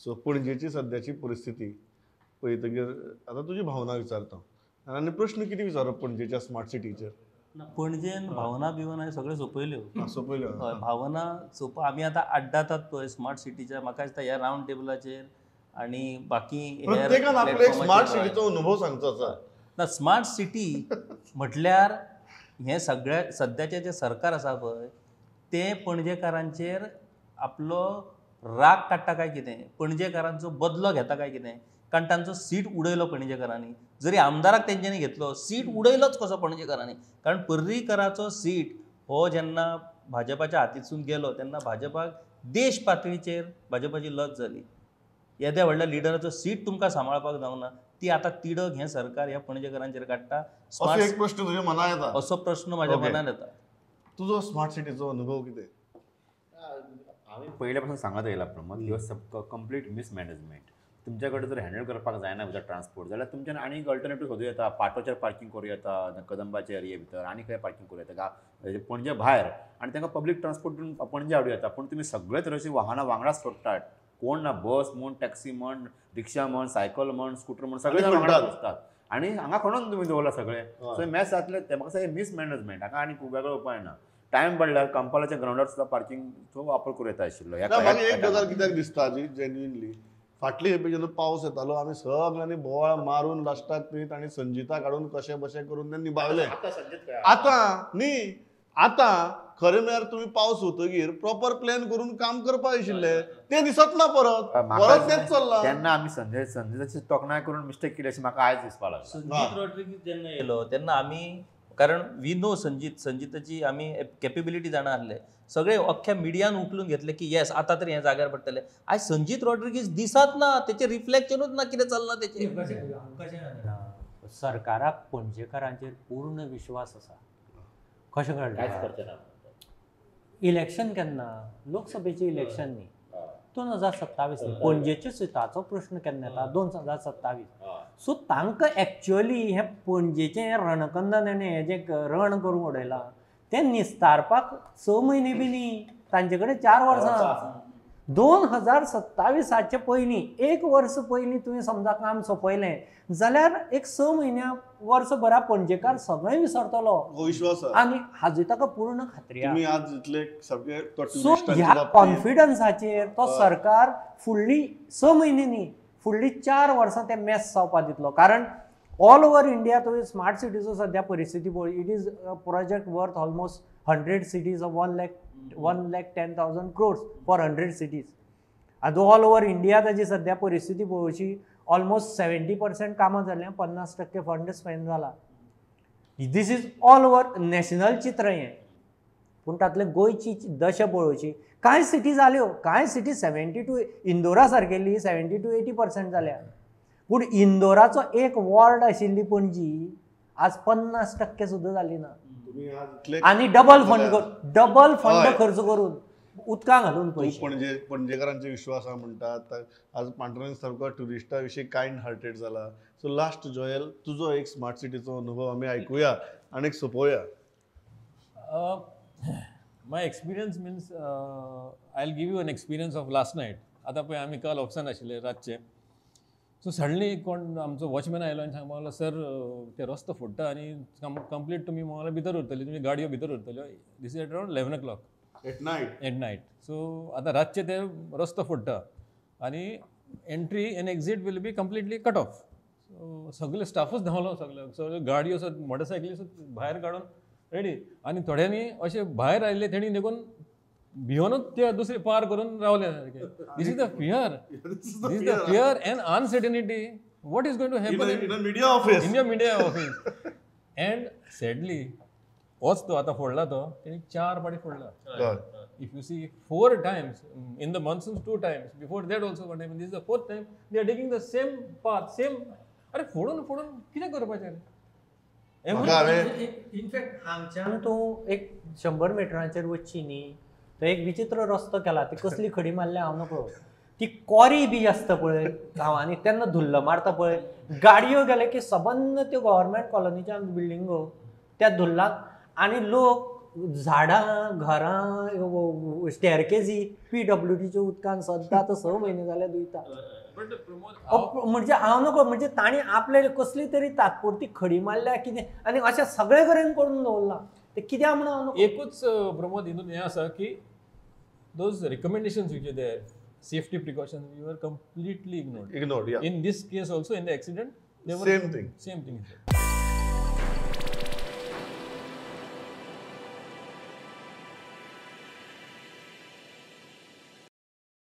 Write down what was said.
So पणजेची सद्याची परिस्थिती पळयतगीर आतां तुजी भावना विचारता आनी प्रश्न कितें विचारप पणजेच्या स्मार्ट सिटीचेर? पणजेन भावना बिवना सगळ्यो सोंपयल्यो. सोंपयल्यो. हय, भावना सोंप आमी आतां आड्डातात पळय स्मार्ट सिटीच्या, म्हाका दिसता ह्या रावंड टेबलाचेर आनी बाकी प्रत्येकान आपलो एक स्मार्ट सिटीचो अनुभव सांगचो आसा. ना, स्मार्ट सिटी म्हटल्यार हें सगळ्या सद्याचें जें सरकार आसा पळय तें पणजेकारांचेर आपलो राग काडटा काय कितें, पणजेकारांचो बदलो घेता काय कितें, कारण तांचो सीट उडयलो पणजेकारांनी. जरी आमदाराक तेंच्यांनी घेतलो, सीट उडयलोच कसो पणजेकारांनी, कारण पर्रीकराचो सीट हो जेन्ना भाजपाच्या हातीसून गेलो तेन्ना भाजपाक देश पातळीचेर भाजपाची लज जाली. येद्या व्हडल्या लिडराचो सीट तुमकां सांबाळपाक जावना, ती आतां तिडक हें सरकार ह्या पणजेकारांचेर काडटा. असो एक प्रश्न तुज्या मनान येता? असो प्रश्न म्हाज्या मनान येता. तुजो स्मार्ट सिटीचो अनुभव कितें? हांवें पयल्या पासून सांगत येयला प्रमाण your complete mismanagement. तुमच्या कडेन जर हँडल करपाक जायना विदाउट ट्रान्सपोर्ट जाल्यार तुमच्यान आनीक अल्टरनेटीव सोदूं येता. पाटोचेर पार्किंग करूं येता, कदंबाच्या एरिये भितर आनी खंय पार्किंग करूं येता पणजे भायर, आनी तांकां पब्लीक ट्रान्सपोर्ट पणजे हाडूं येता. पूण तुमी सगळे तरेची वाहनां वांगडाच सोडटात, कोण ना बस म्हण, टॅक्सी म्हण, रिक्षा म्हण, सायकल म्हण, स्कुटर म्हण, सगळे जाण वांगडा बसतात आनी हांगा खणून तुमी दवरला सगळे. सो मॅस जातले ते म्हाका दिसता मिसमॅनेजमेंट, हाका आनी वेगळो उपाय ना. टायम पडल्यार कंपालाच्या ग्रावंडार सुद्दां पार्किंगचो वापर करूं येता आशिल्लो. म्हाका एक गजाल कित्याक दिसता जी जेन्युइनली, फाटले खेपे जेन्ना पावस येतालो आमी सगळ्यांनी बोवाळ मारून लास्टाक थंय तांणी संजिता काडून कशें बशें करून ते निभावले. आतां न्ही, आतां खरें म्हळ्यार तुमी पावस वतगीर प्रॉपर प्लॅन करून काम करपाक आशिल्ले, तें दिसत ना. परत परत तेंच चल्लां. तेन्ना आमी संजयाची तोखणाय करून मिस्टेक केली अशें म्हाका आयज दिसपाक लागलें. संजीत रॉड्रिगीज जेन्ना येयलो तेन्ना आमी, कारण we know Sanjeet, संजीताची आमी कॅपेबिलिटी जाणा आसले, सगळे अख्ख्या मिडियान उखलून घेतले की येस आतां तरी हें जाग्यार पडटलें. आयज संजीत रॉड्रिगीज दिसत ना, तेचें रिफ्लेक्शनूच ना कितें चल्लां तेचें. कशें सरकाराक पणजेकारांचेर पूर्ण विश्वास आसा. कशें कळटा? इलेक्शन केन्ना? लोकसभेचें इलेक्शन न्ही, 2027 न्ही, पणजेच्या सिटाचो प्रश्न केन्ना येता? 2027. सो तांकां एक्चुअली हें पणजेचें रणकंदन आनी हें जें रण करून उडयलां तें निस्तारपाक 6 म्हयने बी न्ही, तांचे कडेन 4 वर्सां. 2027 पयलीं, 1 वर्स पयलीं तुवें समजा काम सोंपयलें जाल्यार एक 6 म्हयन्या वर्सभरा पणजेकार सगळें विसरतलो, विश्वास आनी हाजी ताका पूर्ण खात्री. सो ह्या कॉन्फिडन्साचेर तो सरकार फुडली 6 म्हयने न्ही, फुडली 4 वर्सां ते मॅस जावपाक दितलो. कारण ऑल ओवर इंडिया तुवें स्मार्ट सिटीचो सद्या परिस्थिती पळय, it is a project worth almost 100 cities of 1,10,000 crores for 100 cities. आतां ऑल ओवर इंडिया ताजी सद्या परिस्थिती पळोवची, ऑलमोस्ट 70% कामां जाल्यां, 50% फंड स्पेंड जाला. This is all over national चित्र हें. पूण तातूंतलें गोंयची दशा पळोवची, कांय सिटी जाल्यो, कांय सिटी 72, इंदोरा सारकेली 70 to 80% जाल्या. पूण इंदोराचो एक वॉर्ड आशिल्ली पणजी आज 50% सुद्दां जाली ना. आनी डबल फंड खर्च करून उदकां घालून पयशे. पणजे पणजेकारांचे विश्वास आहा म्हणटात. आज पांडुरंग सारको ट्युरिस्टा विशीं कायंड हार्टेड जाला. सो लास्ट जोएल, तुजो एक स्मार्ट सिटीचो अनुभव आमी आयकुया आनी एक सोंपोवया. My experience means I will give you an experience of last night. आतां पळय आमी काल ऑफिसान आशिल्ले रातचे, सो सडनली कोण आमचो वॉचमॅन आयलो आनी सांगपाक लागलो, सर ते रस्तो फोडटा आनी कंप्लीट तुमी मोला भितर उरतली, तुमी गाडयो भितर उरतल्यो. This is at around 11 o'clock at night. At night. So आतां रातचे ते रस्तो फोडटा आनी entry and exit will be completely cut off. So सगळे स्टाफूच धांवलो, सगळे सगळ्यो गाडयो सो मोटरसायकली सो भायर काडून रेडी. आनी थोड्यांनी अशे भायर आयिल्ले तेणी देखून भियोनूच ते दुसरे पार करून रावले सारके. This is the fear, this is the fear and uncertainty what is going to happen in a media office, in your media office. And sadly होच तो आतां फोडला तो तेणी 4 पाटी फोडला. If you see 4 times in the monsoons, 2 times before that also 1 time, this is the 4th time they are taking the same path, same. अरे फोडून फोडून कितें करपाचें? इनफॅक्ट हांगच्यान तूं एक 100 मिटरांचेर वचची न्ही, थंय एक विचित्र रस्तो केला, ती कसली खडी मारल्या हांव नकळो, ती कोरी बी आसता पळय गांवांनी, तेन्ना धुल्ल मारता पळय, गाडयो गेले की सबंद त्यो गव्हर्मेंट कॉलनीच्या बिल्डिंगो त्या धुल्लाक, आनी लोक झाडां घरां स्टॅरकेजी पीडब्ल्यूडीच्या उदकान सद्दां आतां 6 म्हयने जाले धुयता. म्हणजे हांव नको म्हणजे तांणी आपले कसली तरी तात्पुरती खडी मारल्या कितें आनी अशें सगळे कडेन करून दवरलां तें कित्याक म्हणून हांव नको. एकूच प्रमोद हितून हें आसा की those recommendations which are there, safety precautions, you are completely ignored. Ignored, yeah. In this case also, in the accident, they were same thing. Same thing.